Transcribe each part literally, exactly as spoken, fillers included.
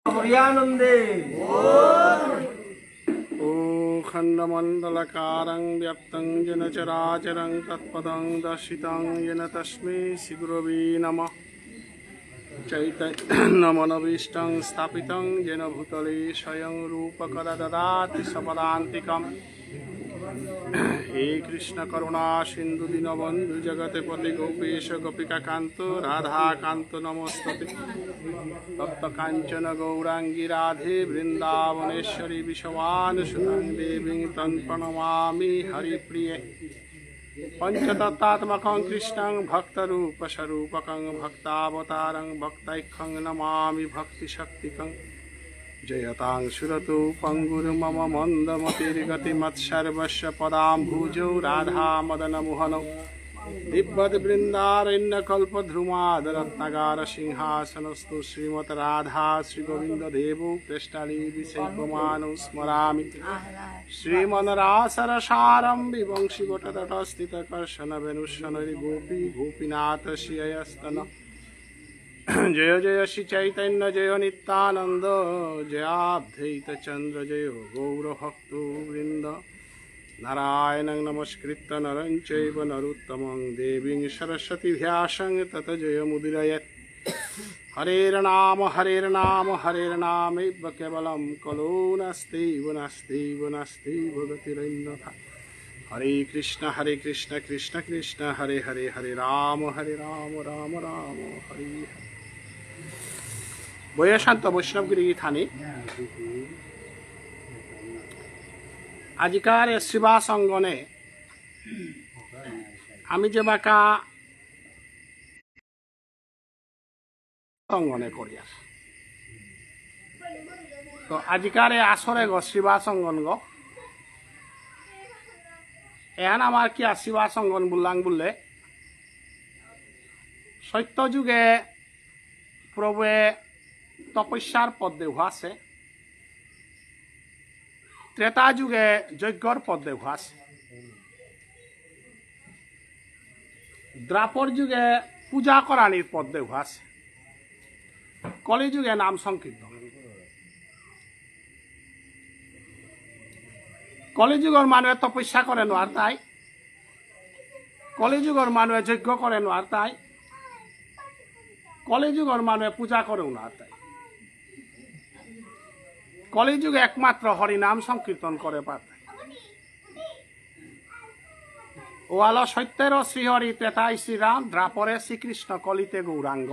হরিয়ানন্দে। অখণ্ডমণ্ডলাকারং ব্যাপ্তং যেন চরাচরং তৎপদং দর্শিতং যেন তস্মৈ শ্রী গুরবে নমঃ। চৈতন্যমনোভীষ্টং স্থাপিতং যেন ভূতলে স্বয়ং রূপ কদা দদাতি স্বপদান্তিকম। হে কৃষ্ণ করুণা সিন্ধু দীনবন্ধু জগৎপতে গোপেশ গোপিকাকান্ত রাধাকান্ত নমস্তুতে। তপ্তকাঞ্চন গৌরাঙ্গী রাধে বৃন্দাবনেশ্বরী বৃষভানুসুতে দেবী তং প্রণমামি হরিপ্রিয়ে। পঞ্চতত্ত্বাত্মকং কৃষ্ণং ভক্তরূপস্বরূপকং ভক্তাবতারং ভক্তাখ্যং নমামি ভক্তিশক্তিকং। জয়তাং সুরতৌ পঙ্গোর্মম মন্দমতির্গতী মৎসর্বস্বপদাম্ভোজৌ রাধামদনমোহনৌ। দীব্যদ্বৃন্দারণ্যকল্পদ্রুমাধঃ রত্নাগারসিংহাসনস্থৌ শ্রীমদ্ রাধা শ্রীগোবিন্দদেবৌ প্রেষ্ঠালীভিঃ সেব্যমানৌ স্মরামি। শ্রীমদ্ রাসরসারম্ভী বংশীবটতটস্থিতঃ কৃষ্ণবেণুস্বনৈর্গোপী গোপীনাথ শ্রিয়েঽস্তনঃ। জয় জয় শ্রী চৈতন্য জয় নিত্যানন্দ, জয়াদ্বৈত চন্দ্র জয় গৌর ভক্ত বৃন্দ। নারায়ণং নমস্কৃত্য নরং চৈব নরোত্তমং দেবীং সরস্বতী ব্যাসং ততো জয়মুদীরয়েৎ। হরের্নাম হরের্নাম হরের্নামেব কেবলম কলৌ নাস্তেব নাস্তেব নাস্তেব গতিরন্যথা। হরে কৃষ্ণ হরে কৃষ্ণ কৃষ্ণ কৃষ্ণ হরে হরে, হরে রাম হরে রাম রাম রাম হরে হরে। বৈশান্ত বৈষ্ণব গিরি থানি। আজিকার এ শ্রীবাস অঙ্গনে আমি যে বাকা অঙ্গনে করিয়ার। তো আজিকার এ আসরে গ শ্রীবাস অঙ্গন গ। এহান আমার কি আর শ্রীবাস অঙ্গন বুললাং বুললে, সত্য যুগে প্রভুয়ে তপস্যার পদ দেওয়া আছে, ত্রেতা যুগে যজ্ঞর পদ দেওয়া আছে, দ্বাপর যুগে পূজা করানির পদ দেওয়া আছে, কলিযুগে নাম সংকীর্তন। কলিযুগর মানুয়ে তপস্যা করে নোয়ার তাই, কলিযুগর মানুয়ে যজ্ঞ করে নোয়ার তাই, কলিযুগর মানুয়ে পূজা করে নোয়ার তাই। কলিযুগে একমাত্র হরিনাম সংকীর্তন করে পারতাই। ওয়ালো সত্যের শ্রীহরি, ত্রেতায় শ্রীরাম, দ্বাপরে শ্রীকৃষ্ণ, কলিতে গৌরাঙ্গ।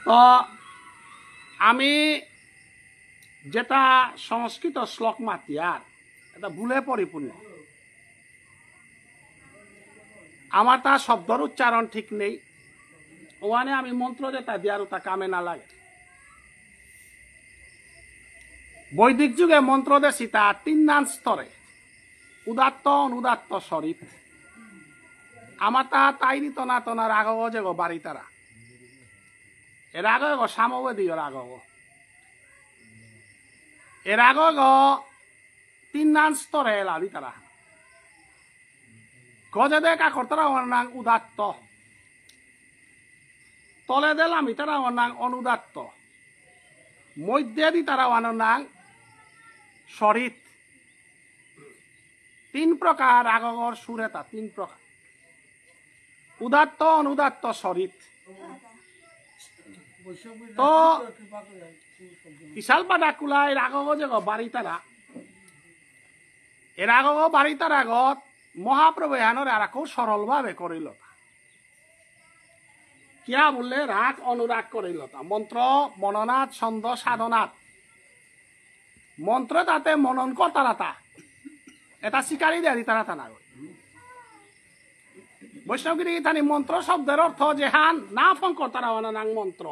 তো আমি যেটা সংস্কৃত শ্লোক মাতিয়ার, এটা ভুলে পরিপূর্ণ। আমার তা শব্দর উচ্চারণ ঠিক নেই, ওখানে আমি মন্ত্র যেটা দিয়ার ওটা কামে না লাগে। বৈদিক যুগে মন্ত্র দেসিতা তিনহান স্তরে, উদাত্ত, অনুদাত্ত, স্বরিত। আমার তা তাইরি তনা তনা রাগগ যেগ বাড়িতারা। এ রাগগ সামবেদীয় রাগগ। এ রাগগ তিনহান স্তরে এলা দিতারা। গজেদে কাকরতারা ওর নাং উদাত্ত। তলেদে লামিতারা ওর নাং অনুদাত্ত। মধ্যে দিতারা ওর নাং স্বরিত। তিন প্রকার রাগগর সুরেতা, তিন প্রকার। উদাত্ত, অনুদাত্ত, স্বরিত। তো ইশালপা ডাকুলাই রাগগ যেগ বাড়িতারা, এ রাগগ বাড়িতারাগত মহাপ্রভু এহানরে আর খুব সরলভাবে করিলতা। কিয়া বুললে রাগ অনুরাগ করিলতা। মন্ত্র, মননাদ, ছন্দ, সাধনাদ। মন্ত্র তাতে মনন করতারাতা। এটা স্বীকারি দেয়া দিতারাতা না। বৈষ্ণবগিরি গীতানি মন্ত্র শব্দের অর্থ যেহান না ফং করতারা ওহান নাং মন্ত্র।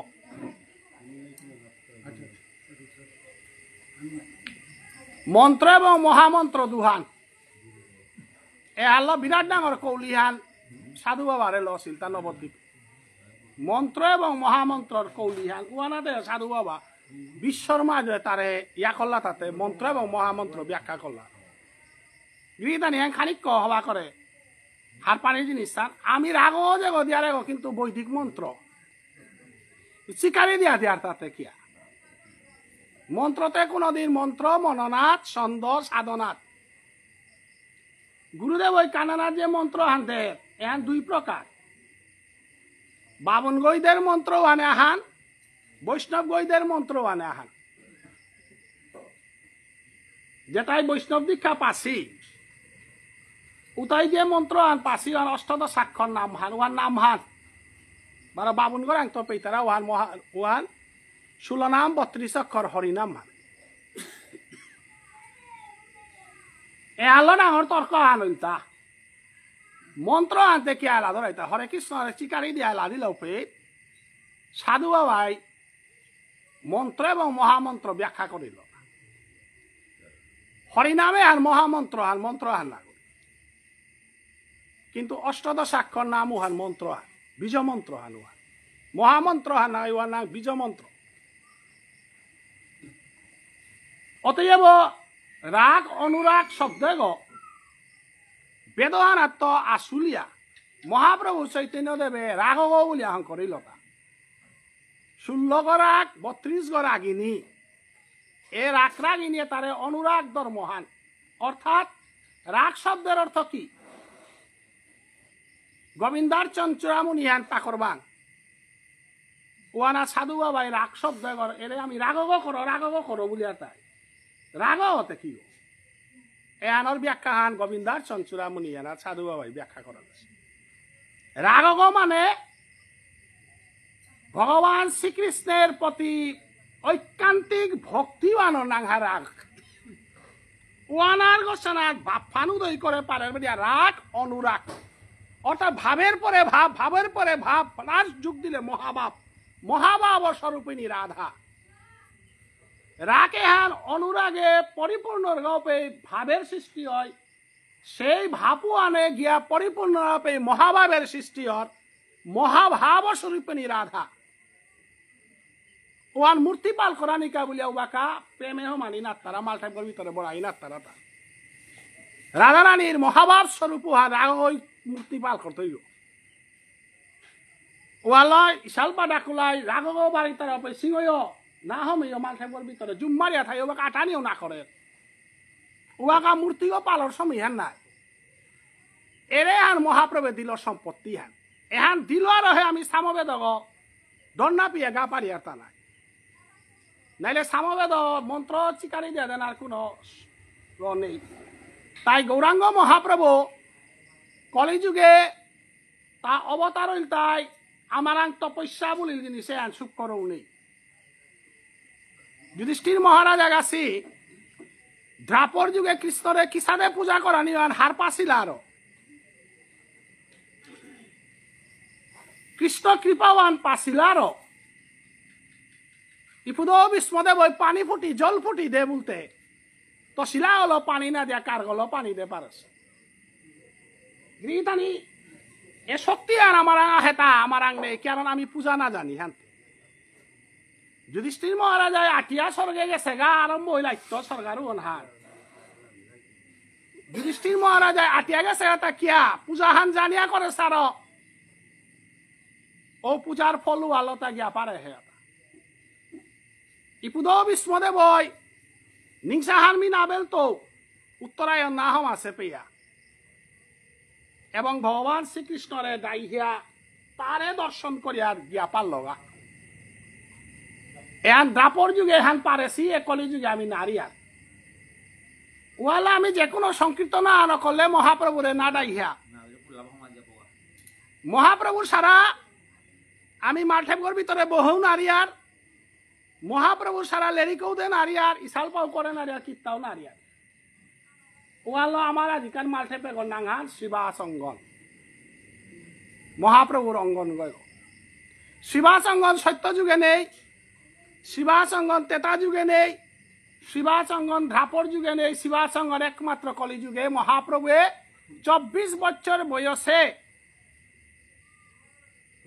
মন্ত্র এবং মহামন্ত্র দুহান। এ আল্লাহ বিরাট ডাঙর কৌলিহান সাধু বাবারে লসিল তা নবদ্বীপ। মন্ত্র এবং মহামন্ত্রর কৌলিহান ওহানাতে সাধু বাবা বিশ্বর মাঝে তারে ইয়া করলা তাতে মন্ত্র এবং মহামন্ত্র ব্যাখ্যা করলা। গিরি গীতানি এহান খানিক ক হবা করে। হারপানি জিনিস স্যার, আমি রাগগ যেগ দিয়ার এগ কিন্তু বৈদিক মন্ত্র। চিকারি দিয়া দিয়ার তাতে কিয়া? মন্ত্রতে কোনোদিন মন্ত্র, মননাথ, ছন্দ, সাধনাথ। গুরুদেব ওই কানানার যে মন্ত্র হান দের, এহান দুই প্রকার। বামন গইদের মন্ত্র হানে আহান, বৈষ্ণব গইদের মন্ত্র হানে আহান। যেটাই বৈষ্ণব দীক্ষা পাসি, উতাই যে মন্ত্র আন পাসি, ওহান অষ্টাদশ অক্ষর নাম হান, ওহান নাম হান। বারো বামুন গরাং তো পেইতারা ওহান মহা-, ওহান ষোলো নাম বত্রিশ অক্ষর হরিনাম হান। এ আলো ডাঙর তর্ক হান হইতা। মন্ত্র আনতে কি আলা ধরাইতা? হরে কৃষ্ণ, হরে চিকারি দিয়ে আলা দিল পে। সাধু বাবাই মন্ত্র এবং মহামন্ত্র ব্যাখ্যা করিল। হরিনামে আর মহামন্ত্র আর মন্ত্র আর না। কিন্তু অষ্টাদশ অক্ষর নাম উহান মন্ত্র আর বীজ মন্ত্র হান উহান। মহামন্ত্র হান নাই, উহান নাম বীজ মন্ত্র। অতএব রাগ অনুরাগ শব্দগ বেদহানাত্ত আসুলিয়া মহাপ্রভু চৈতন্য দেবে রাগগ বুলিয়া হং করিলতা। ষোল্লগ রাগ, বত্রিশগ রাগিনী। এ রাগ রাগিনীয়ে তারে অনুরাগ ধর্মহান। অর্থাৎ রাগ শব্দের অর্থ কি? গোবিন্দার চঞ্চুরামণি হান পাকরবাং। ওয়ানা সাধু বাবাই রাগ শব্দ কর, এরে আমি রাগগ করো, রাগগ করো বুলিয়া তাই। রাগ হতে কি গো? এ আনর ব্যাখ্যা হান গোবিন্দার চঞ্চুরামণি এনার সাধু বাবাই ব্যাখ্যা করা গেছে। রাগগ মানে ভগবান শ্রীকৃষ্ণের প্রতি ঐকান্তিক ভক্তিবান নাংহা রাগ। ওয়ানার গোসানাত ভাবহান উদয় করে পারের বেদিয়া রাগ অনুরাগ। অর্থাৎ ভাবের পরে ভাব, ভাবের পরে ভাব, প্লাস যোগ দিলে মহাভাব। মহাভাব স্বরূপিণী রাধা। রাগ এহান অনুরাগে পরিপূর্ণ রূপে ভাবের সৃষ্টি হয়। সেই ভাব ওয়ানে গিয়া পরিপূর্ণ রূপে মহাভাবের সৃষ্টি হয়। মহাভাব স্বরূপিণী রাধা। ওয়ান মূর্তি পাল করানিকা বুলিয়া উবাকা প্রেমে হমানি নাত্তারা, মালঠেপগর ভিতরে বড়াই নাত্তারা তা। রাধারানীর মহাভাব স্বরূপ উহা রাগ ওই মূর্তি পাল করতে হইব। ওয়ালয় ইশালপা ডাকুলাই রাগগ বাড়ি তারা পে সিংহয় না হমেয় মালঠেপগর ভিতরে জুম মারিয়া থাই উবাকা আটানিও না করে। উবাকা মূর্তিগ পালর সময় হান নাই। এরে হান মহাপ্রভু দিল সম্পত্তি হান। এহান দিল আর হে আমি সামবেদগ দন্না পিয়া গা পারি আর তা নাই। নাইলে সামবেদ মন্ত্র চিকারি দিয়া দেন আর কোনো র নেই। তাই গৌরাঙ্গ মহাপ্রভু কলিযুগে তা অবতার হইল তাই আমারাং তপস্যা বলিল জিনিস এহান শুক্করও নেই। যুধিষ্ঠির মহারাজা গাছি দ্বাপর যুগে কৃষ্ণরে কিসাদে পূজা করানি আন হার পাসিলা আরো। কৃষ্ণ কৃপাওয়ান পাসিলা আরো। ইপুদো ভীষ্মদেব ওই পানি ফুটি, জল ফুটি দে বলতে। তো শিলা হলো পানি না দিয়া কার গলো পানি দে পারস। গিরিগিথানি, এ শক্তি আর আমারাং আহেতা, আমারাং নেই, কারণ আমি পূজা না জানি, হ্যাঁ। যুধিষ্ঠির মহারাজায় আটিয়া স্বর্গে গেছে গা, আরম্ভ হইল আইত্য স্বর্গারোহণ হান। যুধিষ্ঠির মহারাজায় আটিয়া গেছে গা, তা কিয়া? পূজা হান জানিয়া করে সার। ও পূজার ফল আলো তা গিয়া পারে হে। ইপুদো ভীষ্মদেব ওই নিংসাহান মি না বেলতো উত্তরায়ণ না হম আছে পেয়া। এবং ভগবান শ্রীকৃষ্ণরে ডাইহিয়া তারে দর্শন করিয়া গিয়া পারলগা। এহান দ্বাপর যুগে এহান পারেছি, এ কলি যুগে আমি নারিয়ার। ওয়ালা আমি যে কোনো সংকীর্তন না করলে মহাপ্রভুরে না ডাইহিয়া। মহাপ্রভুর সারা আমি মালঠেপগর ভিতরে বহু নারিয়ার। মহাপ্রভুর সারা লেরিকও দে নারিয়ার, ইশালপাও করে নারিয়ার, কিত্তাও নারিয়ার। ওয়ালো আমার আজিকার মালঠেপগর নাঙহান শ্রীবাস অঙ্গন। মহাপ্রভুর অঙ্গন গয়। শ্রীবাস অঙ্গন সত্য যুগে নেই, শ্রীবাস অঙ্গন ত্রেতা যুগে নেই, শ্রীবাস অঙ্গন দ্বাপর যুগে নেই, শ্রীবাস অঙ্গন একমাত্র কলি যুগে মহাপ্রভুয়ে চব্বিশ বছর বয়সে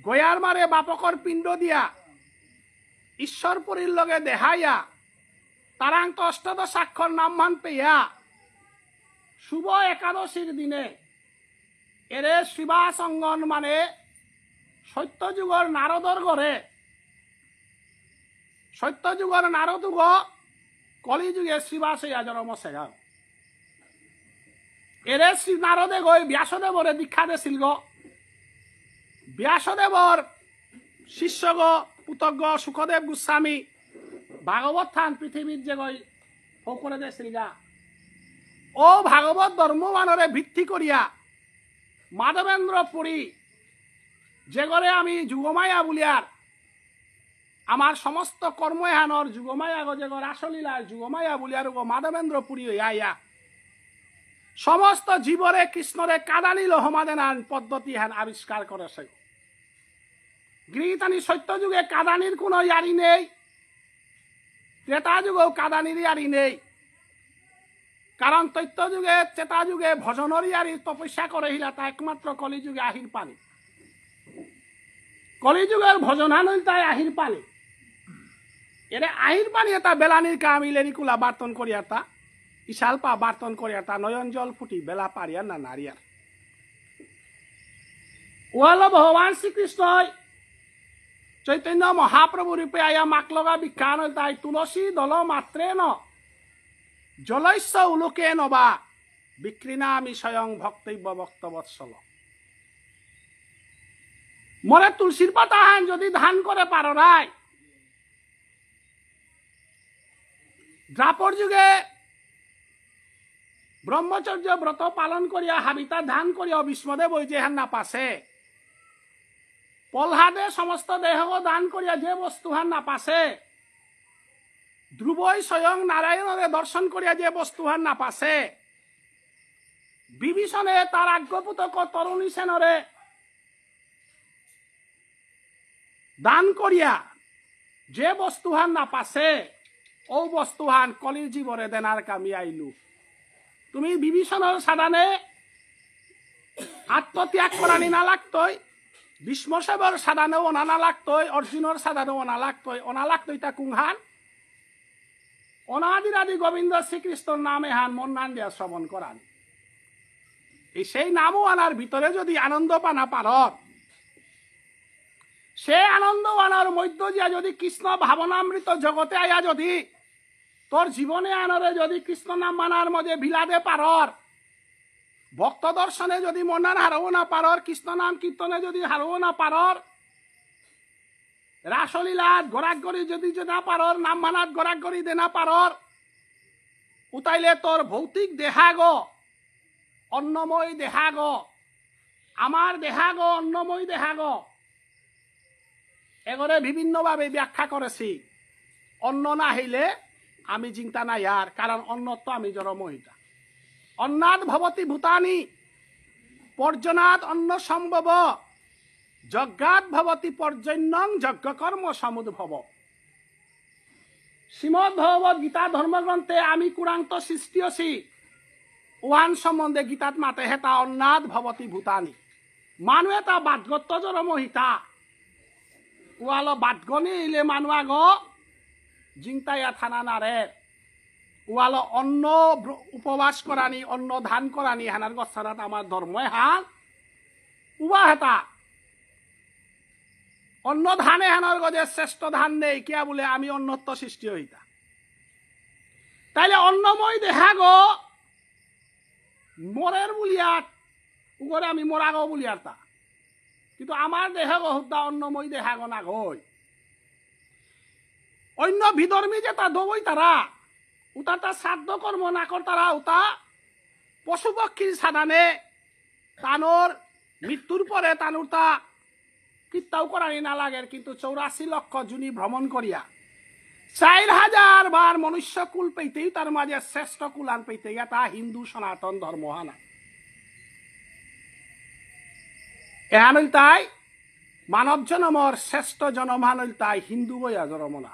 গয়ার মারে বাপকর পিণ্ড দিয়া ঈশ্বরপুরীর লগে দেহাইয়া তারাং তো অষ্টাদশ অক্ষর নামহান পেয়া শুভ একাদশীর দিনে এরে শ্রীবাস অঙ্গন মানে সত্য যুগর নারদর ঘরে সত্য যুগর নারদ গ, কলি যুগে শ্রীবাসে আজরম সেগা। এরে শ্রী নারদে গই ব্যাসদেবরে দীক্ষা দেসিল গ। ব্যাসদেবর শিষ্যগ, পুতগ শুকদেব গোস্বামী ভাগবত থান পৃথিবীর যে গই ফকরে দেসিলগা। ও ভাগবত ধর্মবানরে ভিত্তি করিয়া মাধবেন্দ্র পুরী, যেগরে আমি যুগমায়া বুলিয়ার, আমার সমস্ত কর্ম এহানর যুগমায়া গ, যেগর রাসলীলার যুগমায়া বুলিয়ার গ মাধবেন্দ্র পুরী হইয়া আইয়া সমস্ত জীবরে কৃষ্ণরে কাদানিল হমাদেনান পদ্ধতি হান আবিষ্কার করেসে। গিরিগিথানি, সত্য যুগে কাদানির কোনো ইয়ারি নেই, ত্রেতা যুগেও কাদানির ইয়ারি নেই। কারণ ত্রেতা যুগে, ত্রেতা যুগে ভজনর ইয়ারি তপস্যা করেসিলা তা একমাত্র কলিযুগে আহির পানি। কলিযুগর ভজনহান ইলতাই আহির পানি। এরে আহির পানি এতা বেলানির কাম ইলেরিকুলা বার্তন করিয়াতা, ইশালপা বার্তন করিয়াতা, নয়ন জল ফুটি বেলা পারিয়ার না নারিয়ার। ওয়ালো ভগবান শ্রীকৃষ্ণই চৈতন্য মহাপ্রভু রূপে আয়া মাকলগা বিজ্ঞান ইলতাই তুলসী দল মাত্রেণ জলস্য উলোকেন বা বিক্রীণামি স্বয়ং ভক্তব্য ভক্তবৎসল। মরে তুলসীর পাতাহান যদি দান করে পাররাই, দ্বাপর যুগে ব্রহ্মচর্য ব্রত পালন করিয়া হাবিতা দান করিয়া ভীষ্মদেব ওই যেহান না পাসে, প্রহ্লাদে সমস্ত দেহগ দান করিয়া যে বস্তুহান না পাসে, ধ্রুবই স্বয়ং নারায়ণরে দর্শন করিয়া যে বস্তুহান না পাসে, বিভীষণে তার আজ্ঞপুতক তরুণী সেনরে দান করিয়া যে বস্তুহান না পাসে, ও বস্তুহান কলির জীবরে দেনার কামি আইলু। তুমি বিভীষণর সাদানে আত্মত্যাগ করানি না লাগতই, ভীষ্মদেবর সাদানেও অনা না লাগতই, অর্জুনর সাদানেও অনা লাগতই, অনা লাগতই তা কুংহান? অনাদিরাদি গোবিন্দ শ্রীকৃষ্ণর নাম এহান মন্নান দিয়া শ্রবণ করানি। এই সেই নামও আনার ভিতরে যদি আনন্দ পানা পারত, সে আনন্দ আনার মধ্য দিয়া যদি কৃষ্ণ ভাবনামৃত জগতে আয়া যদি তোর জীবনে আনরে যদি কৃষ্ণ নাম মানার মধ্যে বিলাদে পারর, ভক্ত দর্শনে যদি মনান হারৌ না পারর, কৃষ্ণ নাম কীর্তনে যদি হারৌ না পারর, রাসলীলাত গড়াগড়ি যদি যে না পারর, নাম মানাত গড়াগড়ি দে না পারর, উতাইলে তোর ভৌতিক দেহাগ অন্নময় দেহাগ, আমার দেহাগ অন্নময় দেহাগ। এগরে বিভিন্নভাবে ব্যাখ্যা করেছি। অন্ন না হইলে আমি জিংতা নাই আর, কারণ অন্নত্ত আমি জরম হইতা। অন্নাৎ ভবতি ভূতানি, পর্জনাৎ অন্ন সম্ভব, যজ্ঞাৎ ভবতি পর্জন্যং যজ্ঞকর্ম সমুদ্ভব। শ্রীমদ্ ভগবত গীতা ধর্মগ্রন্থে আমি কুরাংত সৃষ্টি অসি, ওহান সম্বন্ধে গীতাত মাতে হেতা অন্নাৎ ভবতি ভূতানি। মানু এতা বাদগত্ত জরম হিতা। ওয়ালো বাদগনি ইলে মানু আগ জিংতাইয়া থানা নারে। ওয়ালো অন্ন ব্র-, উপবাস করানি, অন্ন দান করানি হানার গচ্ছানাত আমার ধর্ম এহান। উবা হেতা। অন্ন দান এহানর গজে শ্রেষ্ঠ দান নেই, কিয়া বুলে আমি অন্নত্ত সৃষ্টি হইতা। তাইলে অন্নময় দেহাগ মরের বুলিয়ার, উগরে আমি মরাগ বুলিয়ার তা। কিন্তু আমার দেহাগ হুদ্দা অন্নময় দেহাগ নাগই। অন্য বিধর্মী যেতা দবই তারা, উতা তা শ্রাদ্ধ কর্ম না করতারা, উতা পশুপক্ষীর সাদানে তানুর মৃত্যুর পরে তানুর তা কিত্তাও করানি না লাগের, কিন্তু চৌরাশি লক্ষ জুনি ভ্রমণ করিয়া চার হাজার বার মনুষ্য কুল পেইতেই তার মাঝে শ্রেষ্ঠ কুলান পেইতেই তা হিন্দু সনাতন ধর্ম হানা। এহান হইল তাই মানব জনমর শ্রেষ্ঠ জনম হান হইল তাই হিন্দু গয়া জরমনা।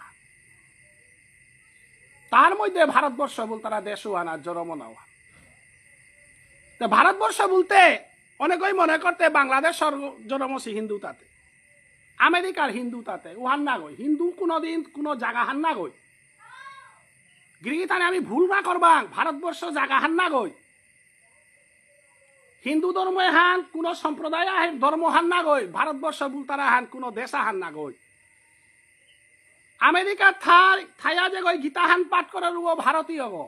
তার মধ্যে ভারতবর্ষ বলতারা দেশ ওহানা জরমনা ওহান। তো ভারতবর্ষ বলতে অনেকেই মনে করতে বাংলাদেশর জরমসি হিন্দু তাতে, আমেরিকার হিন্দু তাতে, ওহান না গই। হিন্দু কোনোদিন কোনো জায়গা হান না গই। গিরিগিথানে আমি ভুল না করবাং, ভারতবর্ষ জায়গা হান না গই। হিন্দু ধর্ম এহান কোনো সম্প্রদায় আহে-, ধর্ম হান না গই, ভারতবর্ষ বুলতারা হান কোনো দেশ আহান না গই। আমেরিকা থাই, থাইয়া যেগই গীতাহান পাঠ করের উগো ভারতীয় গো।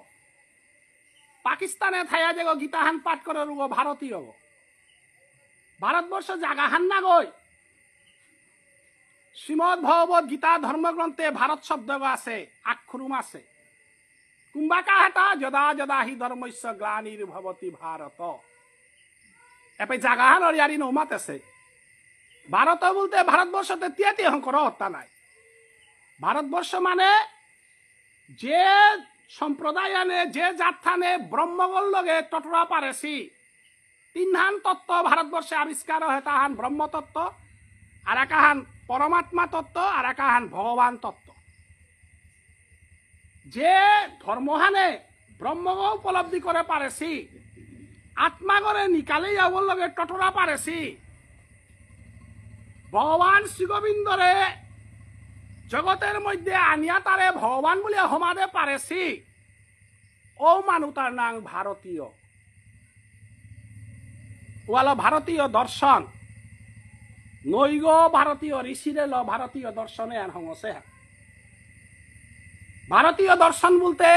পাকিস্তানে থাইয়া যেগো গীতাহান পাঠ করের উগো ভারতীয় গো। ভারতবর্ষ জাগাহান নাগই। শ্রীমদ্ ভগবত গীতা ধর্মগ্রন্থে ভারত শব্দ আছে, আক্ষরুম আছে। কুম্বাকা হেতা যদা যদা হি ধর্মস্য গ্লানির্ভবতি ভারত। এপে জাগাহানর ইয়ারি নৌমাতেছে। ভারত বলতে ভারতবর্ষতে তিয়াতি হংকর হত্যা নাই। ভারতবর্ষ মানে যে সম্প্রদায় আনে, যে জাতহানে ব্রহ্মগর লগে টটরা পারেছি, তিনহান তত্ত্ব ভারতবর্ষে আবিষ্কার হয়, তাহান ব্রহ্মতত্ত্ব, আর একাহান পরমাত্মা তত্ত্ব, আর একাহান ভগবান তত্ত্ব। যে ধর্মহানে ব্রহ্মগ উপলব্ধি করে পারেছি, আত্মাগরে নিকালে যাওয়ার লগে টটরা পারেছি, ভগবান শ্রীগোবিন্দরে জগতের মধ্যে আনিয়া তারে ভগবান বলে হমাদে পারেছি, ও মানু তার নাম ভারতীয়। ওয়ালা ভারতীয় দর্শন। নৈগ ভারতীয় ঋষিরে ল ভারতীয় দর্শনে আর হঙসে হা। ভারতীয় দর্শন বলতে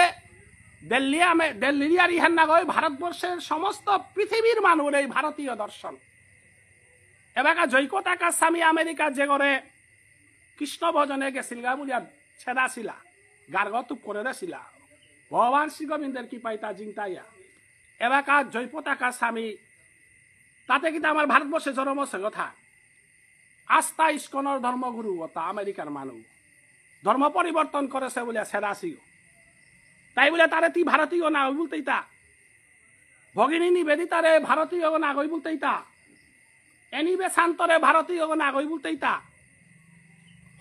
দিল্লি আমে, দিল্লির আর ইহান নাগই, ভারতবর্ষের সমস্ত পৃথিবীর মানুষ এই ভারতীয় দর্শন। এবাকা জৈকতাকা স্বামী আমেরিকা যে করে কৃষ্ণ ভজনে গেছিলগা বুলিয়া ছেদাছিলা, গার্গ তুপ করে দেছিলা। ভগবান শ্রী গোবিন্দের কৃপায় তা জিংতাইয়া। এবাকা জয় পতাকা স্বামী, তাতে কিন্তু আমার ভারতবর্ষে জন্ম সে কথা। আস্থা ইস্কনর ধর্মগুরু কথা আমেরিকার মানুষ। ধর্ম পরিবর্তন করেছে বুলিয়া ছেদাছিও। তাই বলে তারে তি ভারতীয় না ওই বলতেই তা। ভগিনী নিবেদিতারে ভারতীয় নাগই বলতেইতা। এনি বেসান্তরে ভারতীয় নাগই বলতেইতা।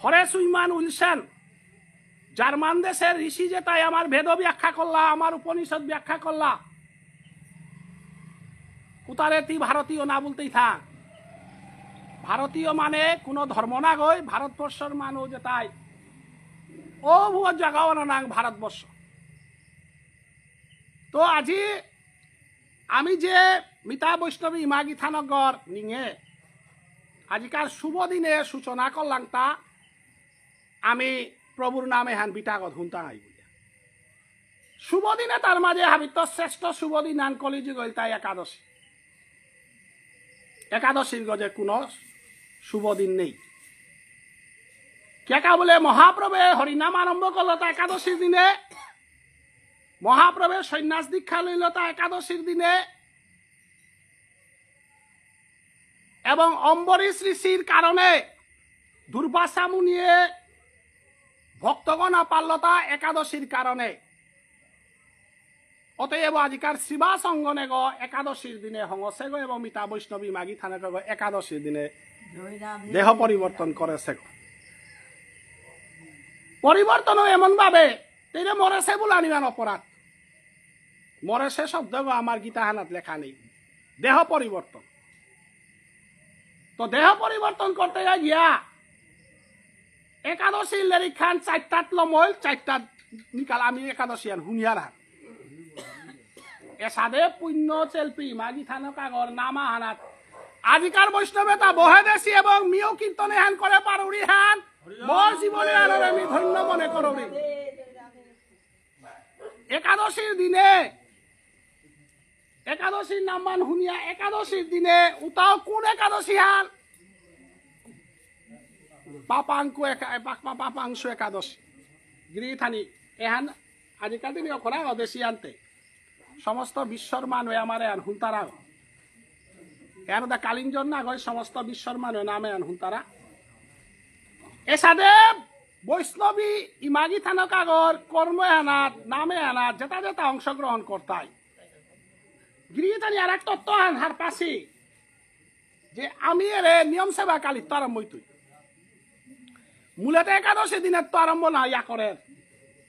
হরেশ উইমান উইলসন, জার্মান দেশের ঋষি যেতাই আমার বেদ ব্যাখ্যা করলা, আমার উপনিষদ ব্যাখ্যা করলা। উতারে তি ভারতীয় না বলতেই থাক। ভারতীয় মানে কোনো ধর্ম নাগই, ভারতবর্ষর মানুষ যেতাই। ও ভুয়ো জাগাও না নাং ভারতবর্ষ। তো আজি আমি যে মিতা বৈষ্ণবী ইমাগি থানগর নিঙে আজিকার শুভ দিনে সূচনা করলাম তা আমি প্রভুর নামে হান বিটাগত হুনতা নাই বুলিয়া। শুভ দিনে তার মাঝে হাবিত শ্রেষ্ঠ শুভ দিন আন কলিযুগ হইল তাই একাদশী। একাদশীর গজে কোনো শুভ দিন নেই। কেকা বলে মহাপ্রভে হরিনাম আরম্ভ করলো তা একাদশীর দিনে, মহাপ্রভে সন্ন্যাস দীক্ষা লইল তা একাদশীর দিনে, এবং অম্বরীশ ঋষির কারণে দুর্বাসা মুনিয়ে ভক্তগণ পারল তা একাদশীর কারণে। অতএব আজিকার শ্রীবাস অঙ্গনেগ একাদশীর দিনে হঙসেগ এবং মিতা বৈষ্ণবী মাগি থানেগ একাদশীর দিনে দেহ পরিবর্তন করেসেগ। পরিবর্তন এমন ভাবে তেরে মরেসে বুলানিমান অপরাধ। মরেসে শব্দ আমার গীতা হানাত লেখা নেই। দেহ পরিবর্তন। তো দেহ পরিবর্তন করতে গিয়া একাদশী লেরিক খান চারটাত লমইল, চারটাত নিকাল আমি একাদশী আন হুনিয়ার হান। এসাদে পুণ্য চেলপি মাগি থানক আগর নামা হানাত। আজিকার বৈষ্ণবে তা বহে দেশি এবং মিও কীর্তনে হান করে পারুরি হান। মোর জীবনে আর আমি ধন্য মনে করুরি। একাদশীর দিনে, একাদশীর নামমান হুনিয়া একাদশীর দিনে উতাও কোন একাদশী হান? পাপাঙ্কু একা-, পা-, পা-, পাপাংশু একাদশী। গিরিথানি, এহান আজিকাল দিনে অখরা অদেশী আনতে। সমস্ত বিশ্বর মানু আমার এহান হুনতারা। এহান দা কালিঞ্জর না গই সমস্ত বিশ্বর মানু নামে এহান হুনতারা। এসাদে বৈষ্ণবী ইমাগি থানক আগর কর্ম এহানাত, নামে এহানাত, যেতা যেতা অংশগ্রহণ করতাই। গিরিথানি আর এক তত্ত্ব আন হারপাসি যে আমি এরে নিয়ম সেবা কালিত্ত আরম্ভ হইতই। মূলত একাদশী দিনের তো আরম্ভ না ইয়া করে।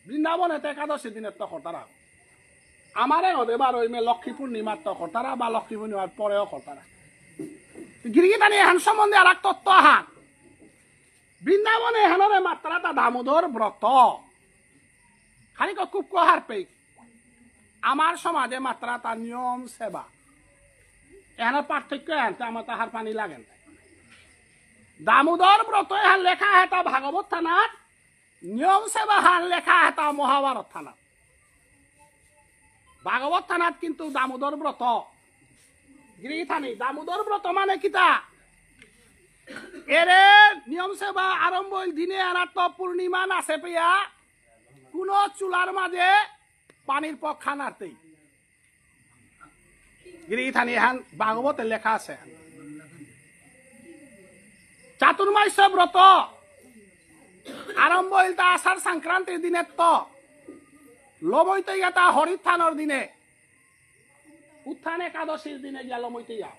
বৃন্দাবনে তো একাদশী দিনের তো করতারা। আমারে হদে বার ওই মে লক্ষ্মী পূর্ণিমার তো করতারা বা লক্ষ্মী পূর্ণিমার পরেও করতারা। গিরিগিথানি এহান সম্বন্ধে আর এক তত্ত্ব আহান। বৃন্দাবনে এহানরে মাত্রা তা দামোদর ব্রত। খালি ক-, খুব কহার পেই। আমার সমাজে মাত্রা তা নিয়ম সেবা। এহানর পার্থক্য এহানতে আমার তাহার পানি লাগে না। দামোদর ব্রত এহান লেখা হেতা ভাগবত থানাত। নিয়ম সেবা হান লেখা হেতা মহাভারত থানাত। ভাগবত থানাত কিন্তু দামোদর ব্রত। গিরিথানি, দামোদর ব্রত মানে কিতা? এরে নিয়ম সেবা আরম্ভ হইল দিনে আনাত পূর্ণিমা নাচে পেয়া কোনো চুলার মাঝে পানির পক্ষা নাড়তেই। গিরিথানি হান ভাগবতে লেখা আছে। চাতুর্মাস্য ব্রত আরম্ভ হইল তা আষাঢ় সংক্রান্তির দিনে তো লমইতে গেতা হরিত্থানর দিনে, উত্থান একাদশীর দিনে গিয়া লমইতে যাও।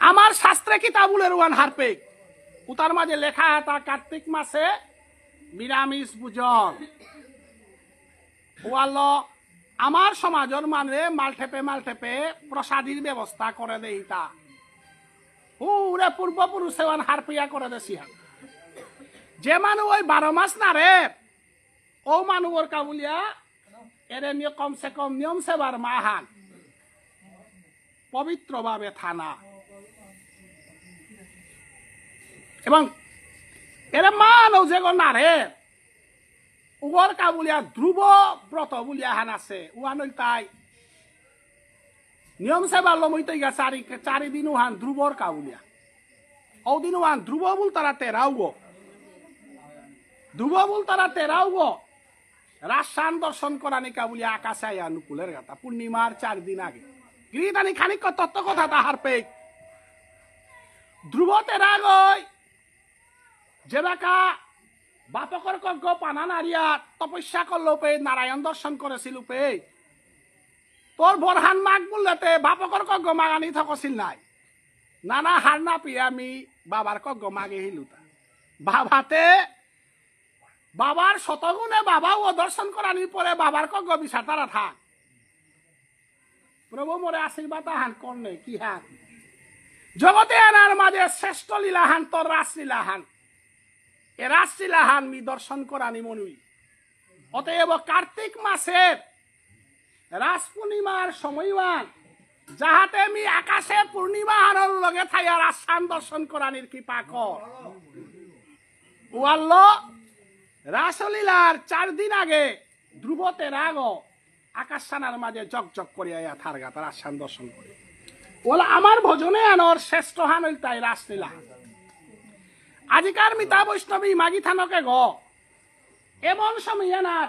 আমার শাস্ত্রে কিতা বুলে রুয়ান হারপেক, উতার মাঝে লেখা এটা কার্তিক মাসে নিরামিষ ভোজন। ওয়াল্ল আমার সমাজর মানে মালঠেপে মালঠেপে প্রসাদীর ব্যবস্থা করে দেইতা। উরে পূর্বপুরুষে ওয়ান হারপিয়া করে দেসিয়া। যে মানু ওই বারো মাস না রে, ও মানু ওর কাবুলিয়া, এরে নিয়ে কমসে কম নিয়ম সেবার মাহান পবিত্রভাবে থানা। এবং এরে মানও যেগো না রে, উগর কাবুলিয়া ধ্রুব ব্রত বুলিয়া হান আছে, উহান হইল তাই। নিয়ম সেবা লমইতে গা চারি, চারি দিন উহান ধ্রুবর কাবুলিয়া। ও দিন উহান ধ্রুব বুলতারা তেরাও গো। ধ্রুব বুলতারা তেরাও গো। রাজস্থান দর্শন করানি কাবুলিয়া আকাশে আয়া নুকুলের গাতা পূর্ণিমার চার দিন আগে। গিরিদানি খানিক তত্ত্ব কথা তাহার পেক। ধ্রুব তেরা গই। যেবাকা বাপকর কগ্গ পানা নারিয়া তপস্যা করল পে, নারায়ণ দর্শন করেছিল পে। তোর বরহান মাগ বললেতে বাপকর কগ্গ মাগানি থকছিল নাই। নানা হার না পিয়া আমি বাবার কগ্গ মাগে হিলুতা। বাবাতে, বাবার শতগুণে বাবাও দর্শন করানির পরে বাবার কগ্গ বিচারতারা থাক। প্রভু মোরে আশীর্বাদ আহান করলে কি হান? জগতে আনার মাঝে শ্রেষ্ঠ লীলাহান তোর রাসলীলাহান। এ রাসলীলাহান মি দর্শন করানি মনুই। অতএব কার্তিক মাসের রাস পূর্ণিমার সময়হান যাহাতে মি আকাশে পূর্ণিমা হানর লগে থাইয়া রাসহান দর্শন করানির কৃপা কর। ওয়াল্ল রাসলীলার চার দিন আগে ধ্রুব তেরাগ আকাশহানর মাঝে জক জক করিয়া ইয়া থারগা তার আসান দর্শন করে। ওলা আমার ভজনে আনর শ্রেষ্ঠ হান হইল তাই রাসলীলা। আজিকার মিতা বৈষ্ণবী মাগি থানকে গ এমন সময় এনার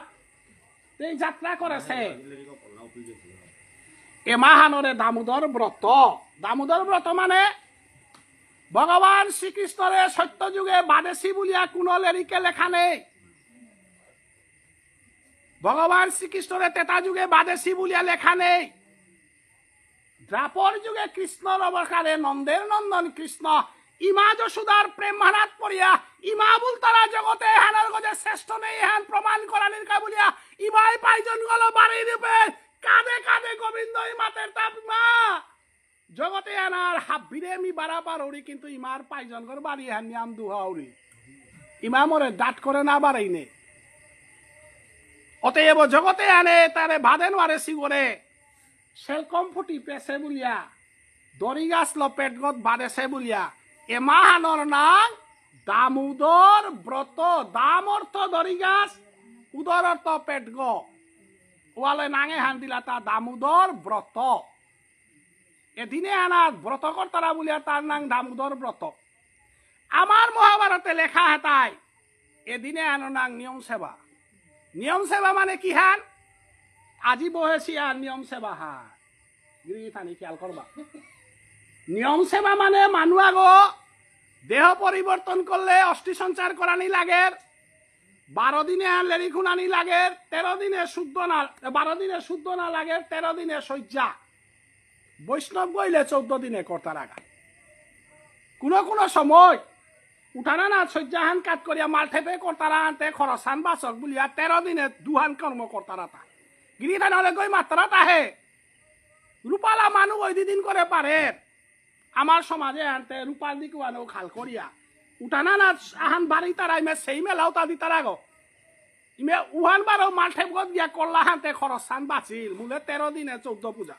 এই যাত্রা করেছে। এ মাহানরে দামোদর ব্রত। দামোদর ব্রত মানে ভগবান শ্রীকৃষ্ণরে সত্য যুগে বাদেশি বুলিয়া কোনো লেরিকে লেখা নেই। ভগবান শ্রীকৃষ্ণরে তেতা যুগে বাদেশি বুলিয়া লেখা নেই। দ্বাপর যুগে কৃষ্ণর অবতারে নন্দের নন্দন কৃষ্ণ ইমা যশোদার প্রেম হানাত পড়িয়া ইমা বুলতারা জগতে এহানর গজে শ্রেষ্ঠ নেই এহান প্রমাণ করানির কা বুলিয়া ইমাই পাইজন গল বাড়ি রূপে কাঁদে কাঁদে গোবিন্দ ইমাতের তাপ মা। জগতে আনার হাব্বিরে মি বারাবার উড়ি কিন্তু ইমার পাইজন গর বাড়ি এহান নিয়াম দুহা উড়ি। ইমা মোরে ডাট করে না বাড়াইনে। অতএব জগতে আনে তারে বাদে নোয়ারে সিগরে সেলকম ফুটি পেছে বুলিয়া দড়ি গাছ ল পেটগত বাদেছে বুলিয়া এ মাহানর নাং দামোদর ব্রত। দাম অর্থ দড়ি গাছ, উদর অর্থ পেটগ। ওয়ালে নাঙে হান দিলা তা দামোদর ব্রত। এদিনে আনার ব্রত করতারা বুলিয়া তার নাং দামোদর ব্রত। আমার মহাভারতে লেখা হেতাই এদিনে আনো নাং নিয়ম সেবা। নিয়ম সেবা মানে কি হান? আজি বহেছি আর নিয়ম সেবা হান। গিরি থানি খেয়াল করবা। নিয়ম সেবা মানে মানু আগো দেহ পরিবর্তন করলে অস্থি সঞ্চার করানি লাগের, বারো দিনে আর লেরি খুনানি লাগের, তেরো দিনে শুদ্ধ না, বারো দিনে শুদ্ধ না লাগের, তেরো দিনে শয্যা। বৈষ্ণব গইলে চৌদ্দ দিনে করতারাগা। কোনো কোনো সময় উঠানা না শয্যাহান কাত করিয়া মালঠেপে করতারা আনতে খরচান বাচক বুলিয়া তেরো দিনে দুহান কর্ম করতারা তা। গিরি থানি হলে গই মাত্রা তাহে। রূপালা মানু ওই দিন করে পারে। আমার সমাজে আনতে রূপাল দিকুয়ানো খাল করিয়া। উঠানা না আহান বাড়ি তারা ইমে সেই মেলাও তা দিতারা গো। ইমে উহান বারো মালঠেপগত গিয়া করলা হানতে খরচান বাচিল। মুলে তেরো দিনে চৌদ্দ পূজা।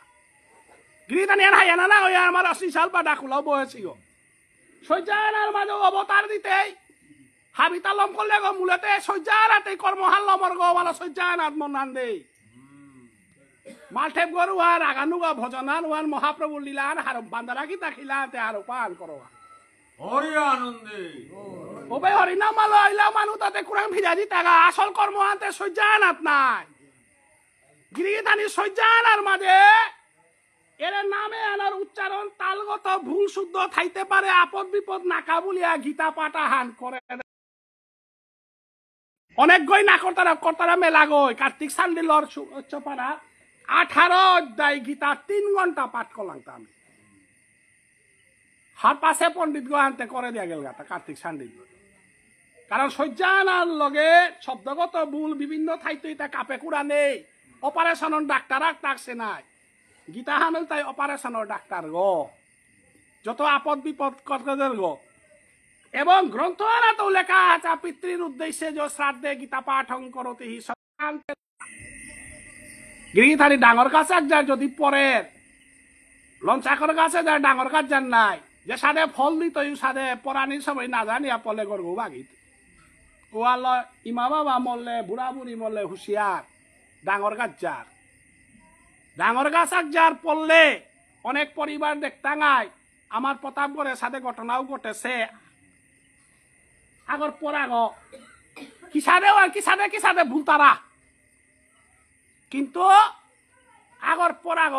গিরি থানি এন হাইয়ানা না হইয়া আমার আশি সাল পা ডাকুলাও বহেছি গো। শয্যাহানর মাঝে অবতার দিতেই হাবিতা লম করলে গো মূলেতে সজ্জানাতে কর্মহান লমর গো, বালা সজ্জানাত মনান দে। মালঠেপ গরু আর আগানুগা ভজনান ওয়ান মহাপ্রভুর লীলান হারম বান্দারা গীতা খিলাতে হারো পান করো। হরি আনন্দে। ওবে হরিনাম মালো আইলা মানু তাতে কুরাং ফিরা দিতাগা, আসল কর্ম আনতে সজ্জানাত নাই। গিরিগিথানি সজ্জানার মাঝে এরে নামে আনার উচ্চারণ তালগত ভুল শুদ্ধ থাইতে পারে, আপদ বিপদ নাকা বলিয়া গীতা পাঠ আহান করে। অনেক গই না করতারা, করতারা মেলা গই, কার্তিক সান্ডিলর সু-, উচ্চ পারা আঠারো অধ্যায় গীতা তিন ঘন্টা পাঠ করলাম তো আমি। হার পাশে পণ্ডিত গো আনতে করে দিয়া গেল গাতা কার্তিক সান্ডিল। কারণ সজ্জানার লগে শব্দগত ভুল বিভিন্ন থাইতে ইতা কাপে কুড়া নেই, অপারেশন ডাক্তার আর থাকছে নাই। গীতা হানল তাই অপারেশন ডাক্তার গো, যত আপদ বিপদ কর্তাদের গো। এবং গ্রন্থ আনাত লেখা আছে, পিতৃর উদ্দেশ্যে যে শ্রাদ্ধে গীতা পাঠং করতি হি সকান্তে। গিরিথানি ডাঙর গাছ এক যার যদি পড়ের, লঞ্চাকর গাছে যার ডাঙর গাছ যার নাই, যে সাদে ফল দিত, ইউ সাদে পরানির সময় না জানিয়া পলে গরগু বাগিত। ওয়াল ইমা বাবা মরলে, বুড়া বুড়ি মরলে হুঁশিয়ার, ডাঙর গাছ যার। ডাঙর গাছ এক যার পড়লে অনেক পরিবার দেখতাঙায়, আমার প্রতাপগড়ের সাথে ঘটনাও ঘটেছে। আগর পরাগ কিসাদে ওয়ান কিসাদে কিসাদে ভুলতারা, কিন্তু আগর পরাগ